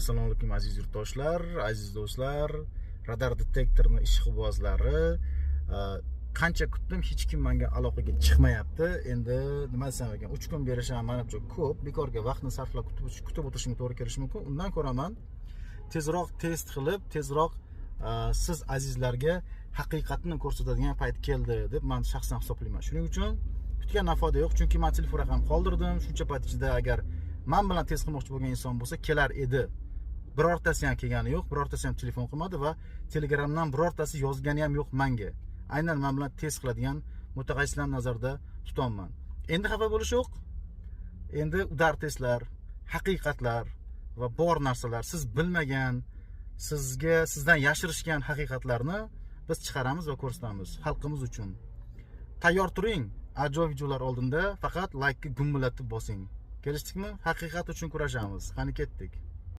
Assalomu alaykum, aziz yurtdoshlar, aziz do'stlar, radar detektorni ishqibozlari. Qancha kutdim, hech kim menga aloqaga chiqmayapti. Endi nima desam ekan, 3 kun berish ham manimcha ko'p. Bekorga vaqtni sarflab kutib o'tirishimga to'g'ri kelishi mumkin. Undan ko'ra man tezroq test qilib, tezroq siz azizlarga haqiqatni ko'rsatadigan payt keldi deb man shaxsan hisoblayman. Shuning uchun kutgandan foyda yo'q, chunki man telefon raqam qoldirdim. Shuncha payt ichida agar man bilan test qilmoqchi bo'lgan inson bo'lsa, kelar edi. Birortasi ham kelgani yo'q, birortasi ham telefon qilmadi va Telegramdan birortasi yozgani ham yo'q menga. Aynan man bilan test qiladigan mutaxassislarni nazarda tutyapman. Endi xafa bo'lish yo'q. Endi удар testlar, haqiqatlar va bor narsalar, siz bilmagan, sizga sizdan yashirishgan haqiqatlarni biz chiqaramiz va ko'rsatamiz xalqimiz uchun. Tayyor turing, ajoyib videolar oldinda, faqat laykni gumillatib bosing. Kelishdikmi? Haqiqat uchun kurashamiz. Qani, ketdik.